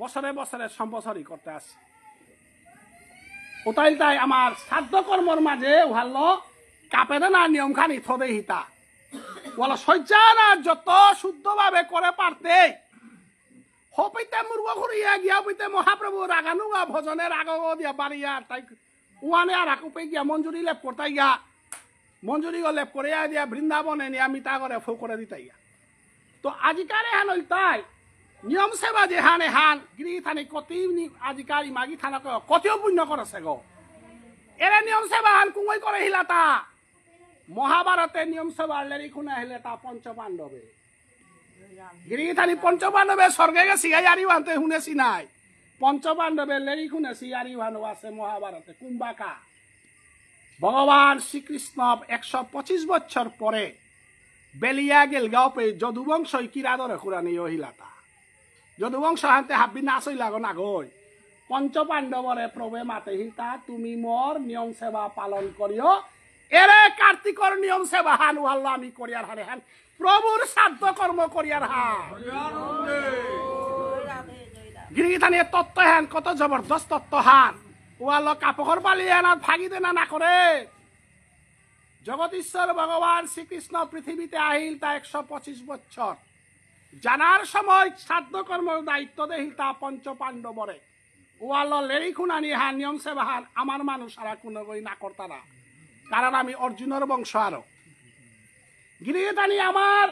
বছরে বছরে সম্বৎসরি করতে আসে। ওতাইল তাই আমার শ্রাদ্ধ কর্মর মাঝে উহাল্ল কাপেদে না নিয়ম খানি থদে হিতা। ওয়ালা সজ্জানা যত শুদ্ধভাবে করে পারতে, হপিতে মুরগ ঘুরিয়া গিয়া হপিতে মহাপ্রভু রাগানুগা ভজনে রাগ দিয়া বাড়িয়া তাই উহানে আর আকু পে গিয়া মঞ্জুরি লেপ করতাই গিয়া, মঞ্জুরি গো লেপ করে আই দিয়া বৃন্দাবনে নিয়া মিতা করে ফু করে দিতাই গিয়া। তো আজিকার এহান হইতাই নিয়ম সেবা যে হান এহান গিরি থানি কতি নি-, আজিকার ইমাগি থানা কতিও পুণ্য করেছে গো। এরে নিয়ম সেবা হান কুঙই করে হিলাতা। মহাভারতে নিয়ম সেবা লেরি খুনা হিলেতা পঞ্চ পাণ্ডবে। গিরিগিথানি পঞ্চপাণ্ডবে স্বর্গে গেছি, ইয়ারি ভানতে হুনেছি নাই। পঞ্চপাণ্ডবে লেরি হুনেছি, ইয়ারি ভানো আছে মহাভারতে। কুম্বাকা। ভগবান শ্রীকৃষ্ণ একশো পঁচিশ বছর পরে বেলিয়া গেলগাও পে যদুবংশ কিরাদরে খুরানি হিলাতা। যদুবংশ হানতে হাব্বি না সই লাগো না গই। পঞ্চপাণ্ডবরে প্রভে মাতে হিতা, তুমি মোর নিয়ম সেবা পালন করিও। এরে কার্তিকর নিয়ম সেবা হান ওয়াল্লা আমি করিয়ার হারে হান। প্রভুর শ্রাদ্ধ কর্ম করিয়ার হান। গিরিগিথানি তত্ত্ব হান কত জবরদস্ত তত্ত্ব হান। ওয়াল্লা কাপড় বালি হান আর ভাগি দেনা না করে। জগদীশ্বর ভগবান শ্রীকৃষ্ণ পৃথিবীতে আহিল তা একশো পঁচিশ বছর। জানার সময় শ্রাদ্ধ কর্মর দায়িত্ব দেহিল তা পঞ্চপাণ্ডবরে। ওয়াল্লা লেরি খুনানি হান নিয়ম সেবা হান আমার মানুষ আর কুনগই না করতারা। কারণ আমি অর্জুনর বংশ আরো। গিরিগিথানি আমার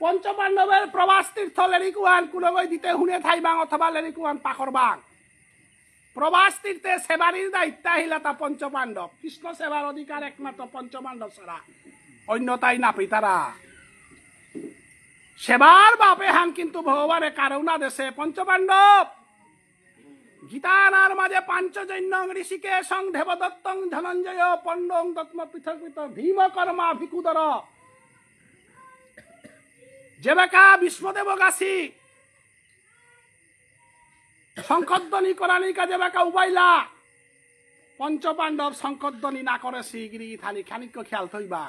পঞ্চপাণ্ডবের প্রভাস তীর্থ লেরি কুহান কুনগই দিতে হুনে থাইবাং অথবা লেরি কুহান পাকরবাং। প্রভাস তীর্থে সেবারির দায়িত্ব আহিলা তা পঞ্চপাণ্ডব। কৃষ্ণ সেবার অধিকার একমাত্র পঞ্চপাণ্ডব ছাড়া। অন্যতাই না পিতারা। সেবার বাপে হান কিন্তু ভগবানে কারুণা দেশে পঞ্চপাণ্ডব। গীতানার মাঝে পাঞ্চজন্যং ঋষিকেশং দেবদত্তং ধনঞ্জয় পণ্ডং দত্ম পৃথক পৃথক ভীম কর্মা ভিকুদর। যেবাকা ভীষ্মদেব গাছি শঙ্খধ্বনি করানিকা যেবাকা উবাইলা, পঞ্চপাণ্ডব শঙ্খধ্বনি না করে শিগিরি থানি খানিক খেয়াল থইবা।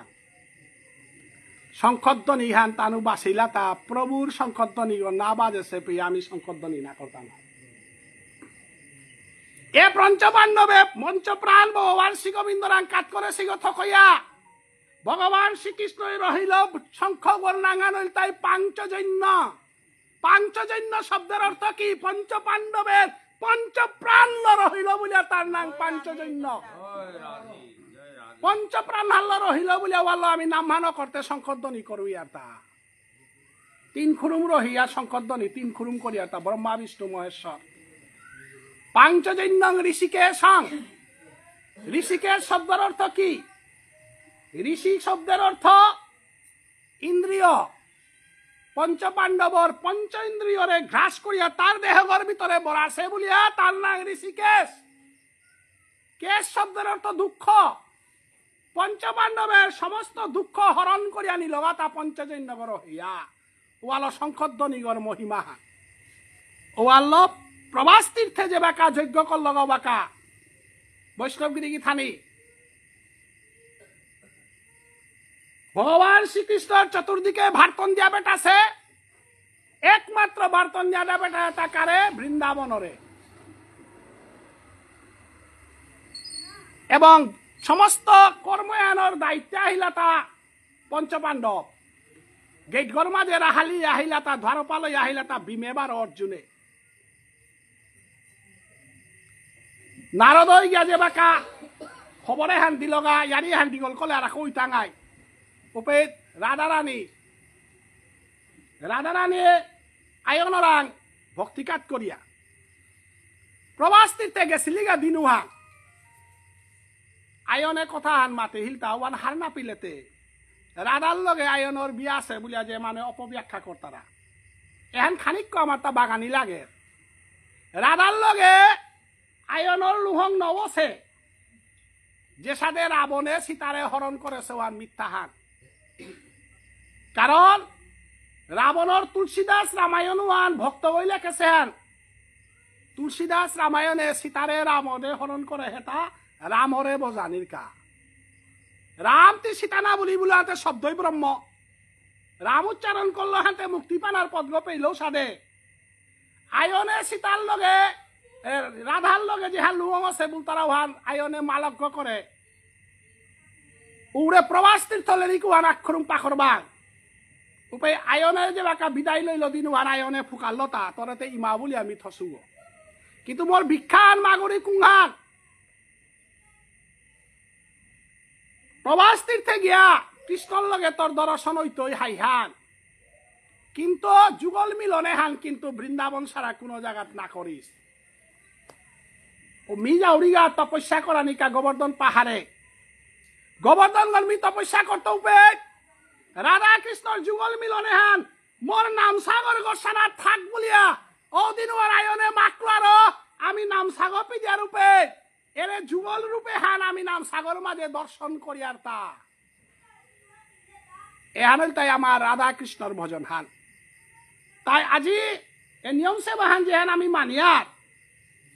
শঙ্খধ্বনি হান তানু বাসিলা তা প্রভুর শঙ্খধ্বনি না বাজেছে পেয়ে আমি শঙ্খধ্বনি না করতাম। এ পঞ্চপাণ্ডবে পঞ্চপ্রাণ ভগবান শ্রী গোবিন্দরাং কাত করে শিগ থকইয়া। ভগবান শ্রীকৃষ্ণই রহিল শঙ্খ গর নাঙান হইল তাই পাঞ্চজন্য। পাঞ্চজন্য শব্দের অর্থ কি? পঞ্চপাণ্ডবের পঞ্চপ্রাণ রহিল বলিয়া তার নাম পাঞ্চজন্য। পঞ্চপ্রাণ হাল্ল রহিল বলিয়া ওয়াল্লা আমি নামহান করতে শঙ্খধ্বনি করুই আর তা। তিন খুরুম রহিয়া শঙ্খধ্বনি, তিন খুরুম করিয়া তা ব্রহ্মা বিষ্ণু মহেশ্বর। পাঞ্চজন্যং ঋষিকেশং। ঋষিকেশ শব্দের অর্থ কি? ঋষি শব্দের অর্থ ইন্দ্রিয়। পঞ্চপাণ্ডবর পঞ্চ ইন্দ্রিয়রে গ্রাস করিয়া তার দেহগর ভিতরে বরাসে বলিয়া তার নাম ঋষিকেশ। কেশ শব্দের অর্থ দুঃখ। পঞ্চপাণ্ডবের সমস্ত দুঃখ হরণ করিয়া নিলগা তা পঞ্চজন্যগর হইয়া। ওয়ালো শঙ্খধ্বনিগর মহিমা। ওয়ালো প্রভাস তীর্থে যে বাকা যজ্ঞ করলগা বাকা। বৈষ্ণবগিরি গিথানি। ভগবান শ্রীকৃষ্ণর চতুর্দিকে ভারতন দিয়া বেটাছে। একমাত্র ভারতন দিয়া বেটা তাকারে বৃন্দাবনরে। এবং সমস্ত কর্ময়ানর দায়িত্বে আহিলাতা পঞ্চপাণ্ডব। গেটগর মাঝে রাহালি আহিলাতা, দ্বারপাল আহিলাতা ভীমে বারো অর্জুনে। নারদ গিয়া যে বাকা খবরে হান দিলগা, ইয়ারি হান দিগল কলে আর কই টাঙাই। উপে রাধারানী, রাধারানী আয়নরাং ভক্তিকাত করিয়া। প্রভাস তীর্থে গেছিলিগা দিনুহান। আয়নে কথা হান মাতে হিলতা ওয়ান হার না পিলেতে। রাধার লগে আয়নর বিয়া আছে বুলিয়া যে মানে অপব্যাখ্যা করতারা। এহান খানিক আমার তা বাগানি লাগে। রাধার লগে আয়নর লুহং নবসে। যে সাদে রাবণে সীতারে হরণ করেছে ওয়ান মিথ্যা হান। কারণ রাবণর তুলসীদাস রামায়ণ ওয়ান ভক্ত বই লেখেছে হান। তুলসীদাস রামায়ণে সীতারে রাবণে হরণ করে হেতা রামরে বজানির কা। রাম তি সীতা না বলি বুলাতে শব্দই ব্রহ্ম। রাম উচ্চারণ করলো হাতে মুক্তি পানার পদ্ম পেইল সাদে। আয়নে সীতার লগে, এ, রাধার লগে যে হান লুহং আছে বুলতারা ওহান আয়নে মালক্য করে। উড়ে প্রভাস তীর্থ লেরিক ওহান আক্ষরুম পাখরবাং। উপে আয়নে যে বাকা বিদায় লইল দিন ওহান আয়নে ফুকাল্লতা, তরেতে ইমা বুলি আমি থসুগ। কিন্তু মোর ভিক্ষান মাগুরি কুংহান। প্রভাস তীর্থে গিয়া কৃষ্ণর লগে তোর দর্শন হইতই হাইহান। কিন্তু যুগল মিলনে হান কিন্তু বৃন্দাবন ছাড়া কোনো জায়গাত না করিস। ও মি যাউরিগা তপস্যা করানিকা গোবর্ধন পাহাড়ে। গোবর্ধন গল মি তপস্যা করতে উপে। রাধা কৃষ্ণর যুগল মিলনে হান। মোর নামসাগর গোসানা থাক বুলিয়া। ও দিন ওর আয়নে মাকলো আরো। আমি নামসাগর পিদিয়া রূপে। এরে যুগল রূপে হান আমি নামসাগর মাঝে দর্শন করিয়ার তা। এহান হইল তাই আমার রাধা কৃষ্ণর ভজন হান। তাই আজি এ নিয়ম সেবা হান যেহান আমি মানিয়ার,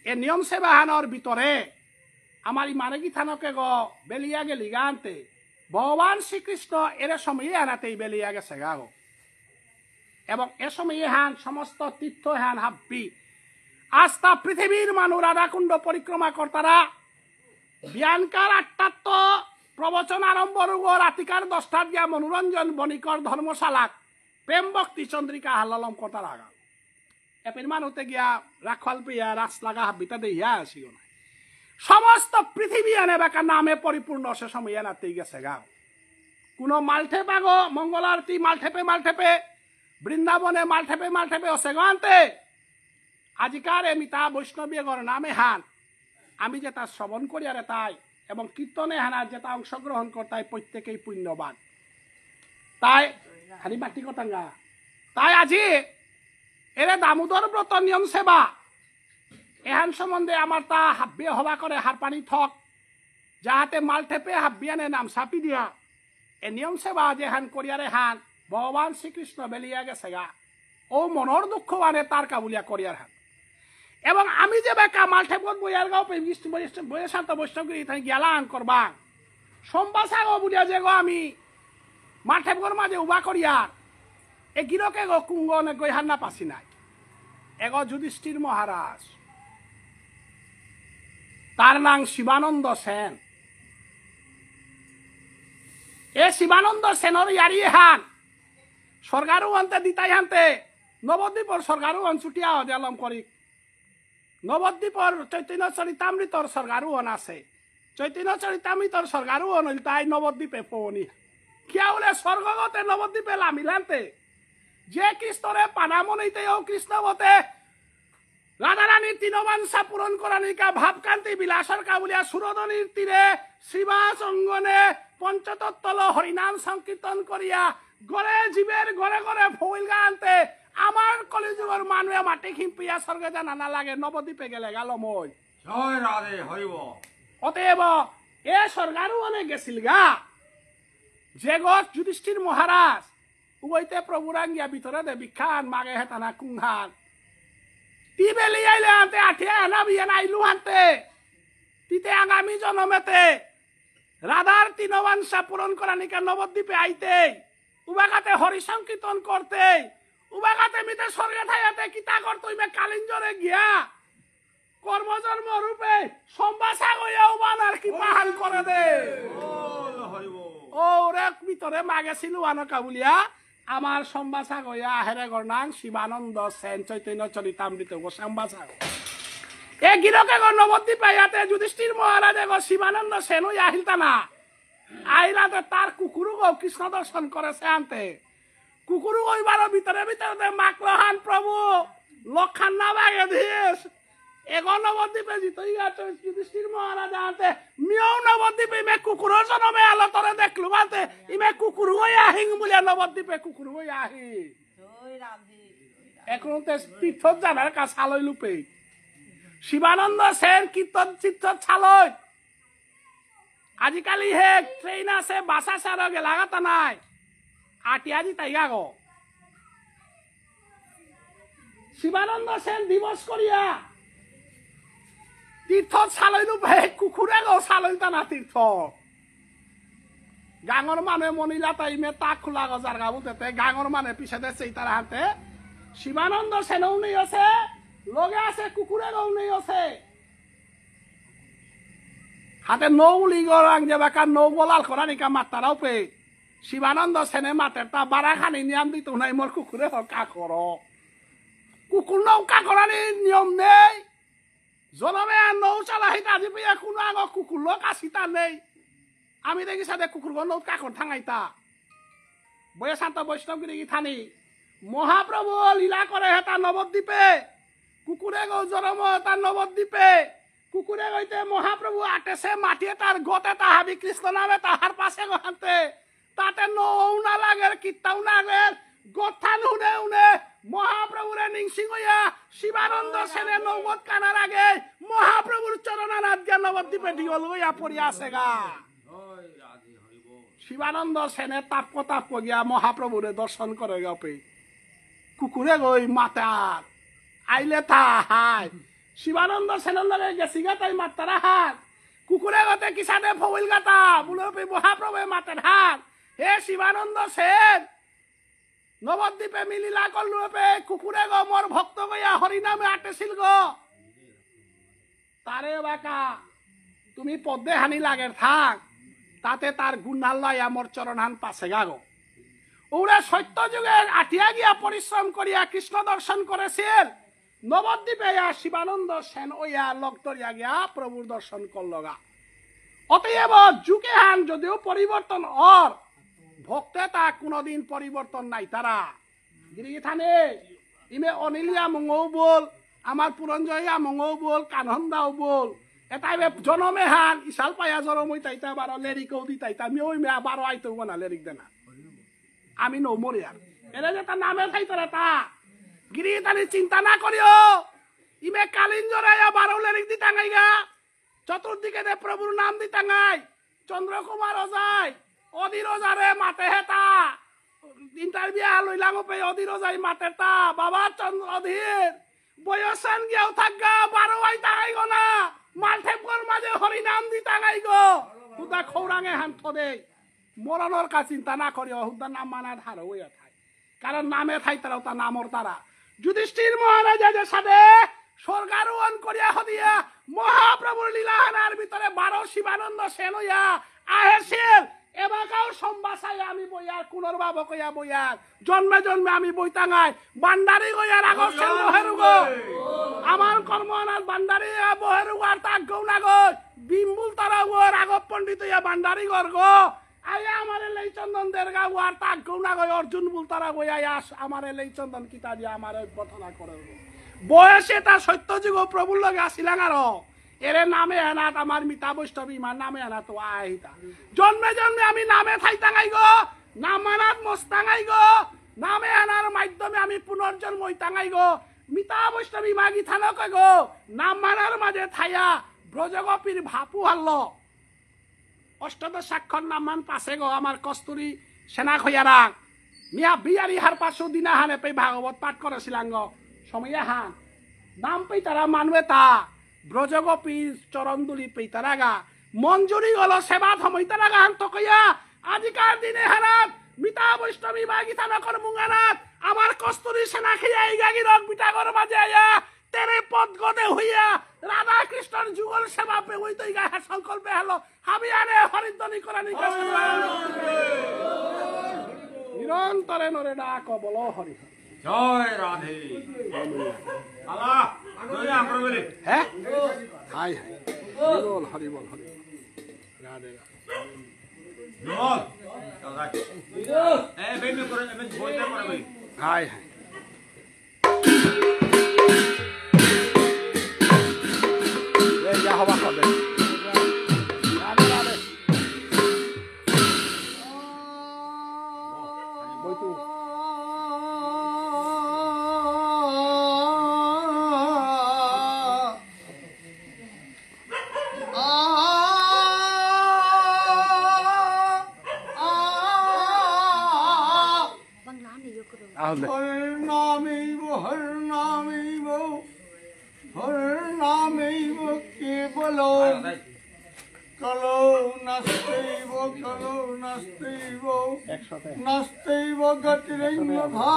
এ নিয়ম সেবা হানর ভিতরে আমার ইমানে গিথানকে গ বেলিয়া গেলি গানতে ভগবান শ্রীকৃষ্ণ এরে সময়ে আনাতেই বেলিয়া গেছে গা গো। এবং এ সময় এহান সমস্ত তীর্থ এহান হাব্বি। আস্তা পৃথিবীর মানু রাধাকুণ্ড পরিক্রমা করতারা। বিয়ানকার আটটাত্ত প্রবচন আরম্ভ রুগ রাতিকার দশটাত গিয়া মনোরঞ্জন বণিকর ধর্মশালাত প্রেম ভক্তি চন্দ্রিকা হাল্লালম করতারা গা। এপির মানুতে গিয়া রাখল পিয়া রাস লাগা হাব্বিতা দেহিয়া আসিও না। সমস্ত পৃথিবী এনে বাকা নামে পরিপূর্ণ সে সময় এনাতেই গেছে গা। কোনো মালঠেপ আগো মঙ্গল আরতি মালঠেপে মালঠেপে বৃন্দাবনে মালঠেপে মালঠেপে অসে গো আনতে। আজিকার এ মিতা বৈষ্ণবী এগর নামে হান। আমি যেটা শ্রবণ করিয়ারে তাই এবং কীর্তনে হানা যেটা অংশগ্রহণ করতাই প্রত্যেকেই পুণ্যবান। তাই হারি মাটি কথাঙ্গা। তাই আজি এরে দামোদর ব্রত নিয়ম সেবা এহান সম্বন্ধে আমার তা হাব্বি হবা করে হারপানি থক। যাহাতে মালঠেপে হাব্বিয়ানে নাম সাপি দিয়া এ নিয়ম সেবা যেহান করিয়ারে হান ভগবান শ্রীকৃষ্ণ বেলিয়া গেছে গা। ও মনর দুঃখ বানে তার কাবুলিয়া করিয়ার হান। এবং আমি যে বেকা মালঠেপত বইয়ার গাও পে বিষ্ণু বৈষ্ণব বইয়া শান্ত বৈষ্ণব গিরি তাই গিয়ালান করবাং। সম্বাসাগো বুলিয়া যে গো আমি মালঠেপগর মাঝে উবা করিয়ার এ গিরকে গো কুঙ্গনে গইহান না পাসি নাই। এগো যুধিষ্ঠির মহারাজ। তার নাম শিবানন্দ সেন। এ শিবানন্দ সেনর ইয়ারি হান। স্বর্গারু আনতে দিতাই হানতে। নবদ্বীপর স্বর্গারু আন ছুটিয়া হদে আলম করি। নবদ্বীপর চৈতন্য চরিতামৃতর স্বর্গারু আন আছে। চৈতন্য চরিতামৃতর স্বর্গারু আন হইল তাই নবদ্বীপে পৌনি। কিয়া বলে স্বর্গগতে নবদ্বীপে লামিলান্তে। যে কৃষ্ণরে পানা মনেইতে ও কৃষ্ণগতে রাধারানী তিন বাঞ্ছা পূরণ করানিকা ভাবকান্তি বিলাসর কাবুলিয়া সুরধনির তীরে শ্রীবাস অঙ্গনে পঞ্চতত্ত্বল হরিনাম সংকীর্তন করিয়া গরে জীবের গরে গরে ফৌল গানতে আমার কলিযুগর মানুয়ে মাটি খিম্পিয়া স্বর্গে জানা না লাগে নবদ্বীপে গেলে গেল মই। জয় রাধে হরিব। অতএব এ স্বর্গারোহণে গেসিলগা। যেগত যুধিষ্ঠির মহারাজ, উগইতে প্রভুরাং গিয়া ভিতরে দে ভিক্ষাহান মাগে হেতানা কুংহান। তি বেলি আইলে আনতে আঠিয়া আনা বিয়ান আইলু হানতে। তিতে আগামী জনমেতে রাধার তিন বাঞ্ছা পূরণ করানিকা নবদ্বীপে আইতেই। উবাগাতে হরি সংকীর্তন করতেই। উবাগাতে মিতে স্বর্গে থাইয়াতে কিতা করতো ইমে কালিঞ্জরে গিয়া। কর্মজন্ম রূপে সম্বাসা গইয়া উবানার কৃপাহান করে দে। ও রে ভিতরে মাগেসিলু আনকা বুলিয়া, আমার সম্বাসা গইয়া আহেরে গরনাং শিবানন্দ সেন চৈতন্য চরিতামৃত গো সম্বাসা গো। এ গিরকে গো নবদ্বীপে ইয়াতে যুধিষ্ঠির মহারাজ গো শিবানন্দ সেন ওই আহিলতা না। আইলাতে তার কুকুরু গো কৃষ্ণ দর্শন করেসে আনতে। কুকুরু ওই বারো ভিতরে ভিতরে দে মাকলহান প্রভু, লক্ষান না বাগে দিস। এগো নবদ্বীপে জিতই গেছে যুধিষ্ঠির মহারাজ আনতে, মিয়াও নবদ্বীপে ইমে কুকুরর জনমে আলো তরে দেখলু বাতে, ইমে কুকুরু ওই আহিং বুলিয়া নবদ্বীপে কুকুরু ওই আহি। এখন তে তীর্থ জানার কা সালই লুপে। শিবানন্দ সেন কীর্তন তীর্থ সালই। আজিকালি হে ট্রেন আছে, বাস আছে, আর গেলাগাতা নাই। আটিয়া দি তাইগা গো। শিবানন্দ সেন দিবস করিয়া তীর্থ সালইলু ভাই কুকুরে গো সালইতা না তীর্থ। গাঙর মানে মনিলা তাই মে তা খোলা গো জারগা বুলতে তে গাঙর মানে পিছেদে সেই তারা হাতে শিবানন্দ সেনও নেই আছে, লগে আছে কুকুরে গো নেই আছে। হাতে নৌলি গরাং যে বাকা নৌ গোলাল করানিকা মাত্তারাও পে। শিবানন্দ সেনে মাতের তা বারা খানি নিয়াম দিত নাই মোর কুকুরে হকা করো। কুকুর নৌকা করানি নিয়ম নেই। জনমে আর নৌ চালাহিতা আজি পেয়া কোনো আগো কুকুর লোক আসিতা নেই। আমি দেখি সাথে কুকুর গো নৌকা কর থাঙাইতা। বয়ে শান্ত বৈষ্ণব গিরি গিথানি। মহাপ্রভু লীলা করে হেতা নবদ্বীপে। কুকুরে গো জরম হেতা নবদ্বীপে। কুকুরে গইতে মহাপ্রভু আটেসে মাটিয়ে তার গতে তা হাবি কৃষ্ণ নামে তাহার পাশে গো হানতে। তাতে নৌ না লাগের, কিত্তাও না লাগের। গথান হুনে হুনে মহাপ্রভুরে নিংসিং হইয়া শিবানন্দ সেনে নৌগত কানার আগে মহাপ্রভুর চরণানাত গিয়া নবদ্বীপে ঢিওল হইয়া পড়িয়া আছে গা। শিবানন্দ সেনে তাপক তাপক গিয়া মহাপ্রভুরে দর্শন করে গপে। কুকুরে গই মাতার, আইলে তা হাই। শিবানন্দ সেনর লগে গেছিগা তাই মাত্তারা হাত। কুকুরে গতে কিসাদে ফৌল গাতা, বুলে পে মহাপ্রভু মাতার হাত। হে শিবানন্দ সেন, নবদ্বীপে মিলিলা করলু পে কুকুরে গো মোর ভক্ত গইয়া হরিনামে আটেছিল গো। তারে বাকা, তুমি পদ্মে হানি লাগের থাক, তাতে তার গুণাল লয়া মোর চরণহান পাসেগা গো। ওরা সত্য যুগে আটিয়া গিয়া পরিশ্রম করিয়া কৃষ্ণ দর্শন করেছিল। নবদ্বীপে ইয়া শিবানন্দ সেন ওইয়া লগ ধরিয়া গিয়া প্রভুর দর্শন করলগা। অতএব যুগে হান যদিও পরিবর্তন অর, ভক্তে তা কোনোদিন পরিবর্তন নাই তারা। গিরি গিথানি, ইমে অনিল ইয়ামুঙও বল, আমার পুরঞ্জয় ইয়ামুঙও বল, কানন্দাও বল। এটাই বে জনমে হান, ইশাল পায়া জনম হই তাইতা বারো লেরিকও দি তাইতা, মিও ইমে বারো আইতো না লেরিক দেনা। আমি নমরে আর। এরা যে তার নামে থাইতো না তা। গিরি গিথানি চিন্তা না করিও। ইমে কালিঞ্জরে বারো লেরিক দি টাঙাইগা। চতুর্দিকে দে প্রভুর নাম দি টাঙাই। চন্দ্র কুমার ওঝাই, অধীর ওঝারে মাতে হেতা। ইন্টারভিউ আ লইলাম পে অধীর ওঝাই মাতে তা। বাবা চন্দ্র অধীর, বয়সান গিয়াও থাকগা, বারো আই টাঙাই গো না। মালঠেপগর মাঝে হরিনাম দি টাঙাই গো। হুদা খৌরাঙে হান থদে। মরণর কা চিন্তা না করিও, হুদা নাম মানা ধারো হইয়া থাই। কারণ নামে থাইতারা ওতা নামর তারা। যুধিষ্ঠির মহারাজা যে সাদে স্বর্গারোহণ করিয়া হদিয়া মহাপ্রভুর লীলাহানার ভিতরে বারো শিবানন্দ সেন হইয়া আহেছিল। এবাকাও সম্বাসায় আমি বইয়ার, কুনর বাবক হইয়া বইয়ার। জন্মে জন্মে আমি বইতাঙাই। বান্ডারি গইয়ার আগর সেন বহেরুগ। আমার কর্ম আনার বান্ডারি বহেরুগ আর তাক গৌ নাগই। বিম্বুল তারা উয়ার আগর পণ্ডিত হইয়া বান্ডারি গর্গ। আয়া আমারে লেই চন্দন দেরগা ওয়ার তাক গৌনা গই অর্জুন বুলতারা গই আয়া আস-, আমারে লেই চন্দন কিতা দিয়া আমারে অভ্যর্থনা করে। বয়সে তা সত্য যুগ প্রভুর লগে আসিলাং আরো। এরে নামে এনাত আমার মিতা বৈষ্ণব ইমার নামে এনাত তো আহিতা। জন্মে জন্মে আমি নামে থাইতাঙাই গো, নাম আনাত মস্তাঙাই গো, নামে আনার মাধ্যমে আমি পুনর্জন্ম হইতাঙাই গো। মিতা বৈষ্ণব ইমা গিথানক গো, নাম আনার মাঝে থাইয়া ব্রজগোপীর ভাপু হারলো। অষ্টাদশ অক্ষর নামহান পাসে গো আমার কস্তুরী সেনা খৈয়ারাং। মিয়া বিয়ারি হারপাসু দিনাহানে পে ভাগবত পাঠ করেসিলাং গো। সময় হান। নাম পেইতারা মানুয়ে তা। ব্রজগোপী চরণ ধুলি পেইতারাগা। মঞ্জুরি গলো সেবা থমইতারাগা হান তকইয়া। আজিকার দিনে হারাত। মিতা বৈষ্ণবী বা গীতা নকর মুঙ্গারাত। আমার কস্তুরী সেনা খেয়া ইগাগি রক বিটাগর মাঝে আয়া। তেরে পদ গদে হইয়া। রাধা কৃষ্ণর যুগল সেবা পে ওই তো ইগা সংকল্পে হলো। হাবিয়ারে হরিধ্বনি করানি কাজ। নিরন্তরে নরে ডাক বলো হরি হরি। জয় রাধে। আলা, জয় রাম বলে। হ্যাঁ? হাই হাই। হরি বল, হরি বল, হরি বল। রাধে রাধে। বিমল, এ, বেবি করে, এ, বইটা করে বই। High high. এ, যা হবা হবে। রাধে রাধে। বইতু। আহলে। হর নামেব, হর নামেব, হর নামেব কেবল। কলো নাস্তেব, কলো নাস্তেব, একসাথে। নাস্তেব গতিরন্যথা।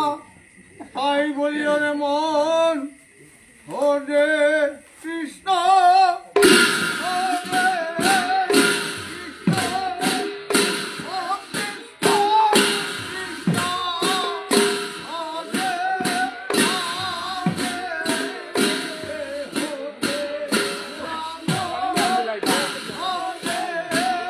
তাই বলিও রে মন, হরে কৃষ্ণ, হরে কৃষ্ণ, কৃষ্ণ কৃষ্ণ, হরে রাধে, হরে Radhe.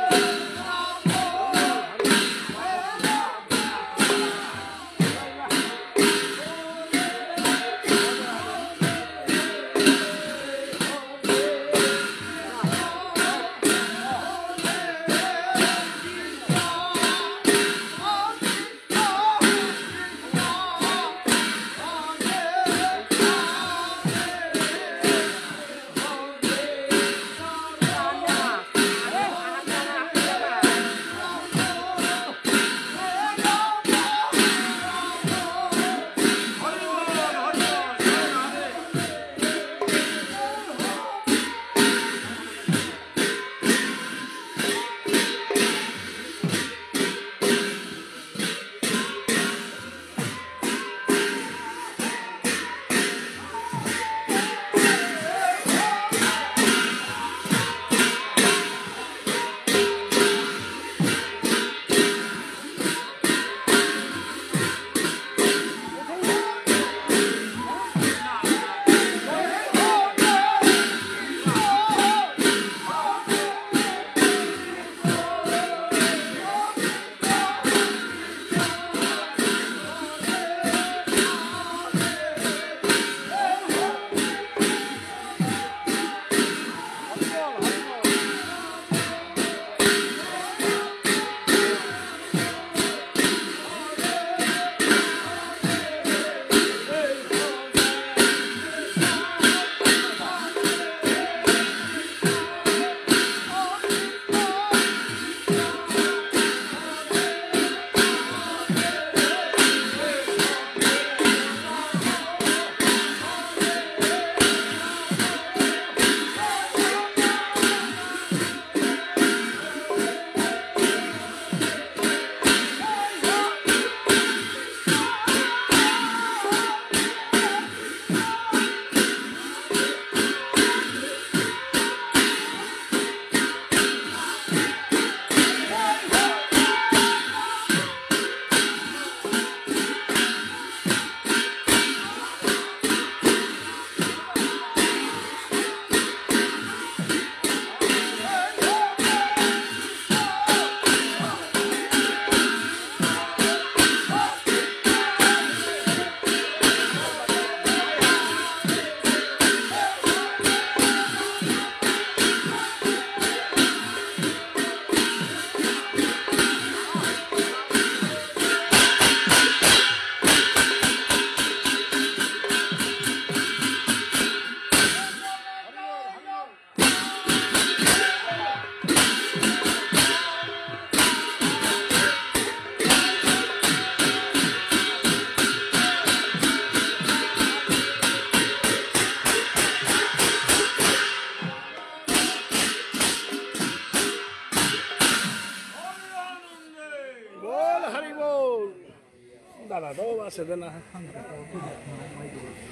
Para todo va a ser de la.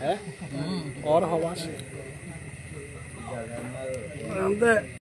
¿Eh? Ahora va a ser. Grande.